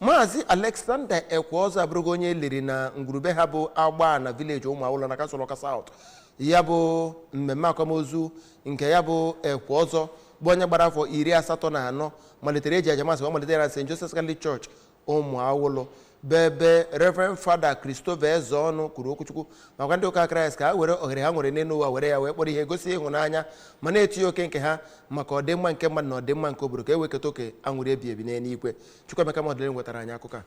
Maazị Alexander Ekweọzọ abụrụgo onye eliri na ngwurube ha bụ Agba na village Ụmụawụlọ na kansụl Ọka South. Ya bụ mmemme akwamozu nke ya bụ Ekweọzọ, bụ onye gbara afọ 84, malitere eji aja mass wee malite ya na St. Joseph's Catholic Church, Ụmụawụlụ, bụ ebe Reverend Fada Christopher Ezeọnụ kwuru okwuchukwu maka ndị ụka Kraịst ka ha were ohere ha nwere n'elu ụwa were ya wee kpọrọ ihe, gosi ịhụnanya ma na-etinye oke nke ha maka ọdịmma nke mmadụ na ọdịmma nke obodo, ka e wee keta oke aṅụrị ebi ebi n'eluigwe. Chukwuemeka Modilin nwetara anyị akụkọ a.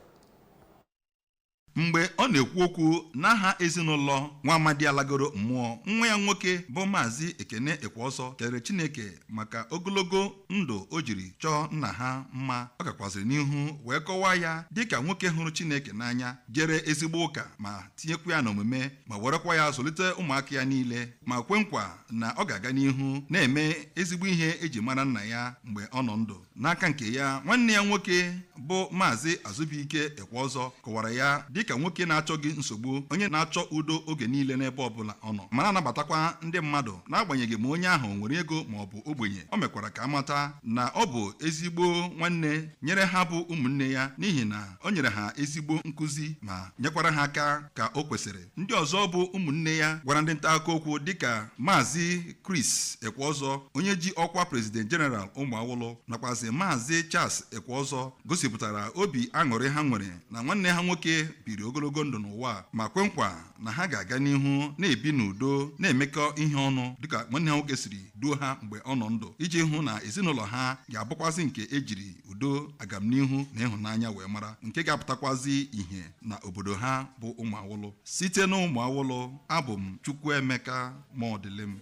Mgbe ọ na-ekwu okwu n'aha ezinụlọ nwa amadi alagoro mmụọ, nwa ya nwoke bụ Maazị Ekene Ekweọzọ kelere Chineke maka ogologo ndụ o jiri chọọ nna ha mma. Ọ gakwaziri n'ihu wee kọwaa ya dịka nwoke hụrụ Chineke n'anya, jere ezigbo ụka ma tinyekwa ya n'omume, ma werekwa ya zụlite ụmụaka ya niile, ma kwe nkwa na ọ ga-aga n'ihu na-eme ezigbo ihe eji mara nna ya mgbe ọ nọ ndụ. N'aka nke ya, nwanne ya nwoke bụ Maazị Azụbụike Ekweọzọ kọwara ya dịka nwoke na-achọghị nsogbu, onye na-achọ udo oge niile n'ebe ọbụla ọ nọ, ma na-anabatakwa ndị mmadụ n'agbanyeghị ma onye ahụ nwere ego ma ọ bụ ogbenye. O mekwara ka amata na ọ bụ ezigbo nwanne nyere ha bụ ụmụnne ya, n'ihi na o nyere ha ezigbo nkụzi ma nyekwara ha aka ka o kwesịrị. Ndị ọzọ bụ ụmụnne ya gwara ndị nta akụkọ okwu, dịka Maazị Chris Ekweọzọ, onye ji ọkwa President General Ụmụawụlụ, nakwazi Maazị Charles Ekweọzọ, gosipụtara obi aṅụrị ha nwere na nwanne ha nwoke biri ogologo ndụ n'ụwa, ma kwe nkwa na ha ga-aga n'ihu na-ebi n'udo, na-emekọ ihe ọnụ dịka nwanne ha nwoke siri duo ha mgbe ọ nọ ndụ, iji hụ na ezinụlọ ha ga-abụkwazị nke ejiri udo, agamnihu na ịhụnanya wee mara, nke ga-apụtakwazi ìhè na obodo ha bụ Ụmụawụlụ. Site na Ụmụawụlụ, abụ m Chukwuemeka Mọdịlịm.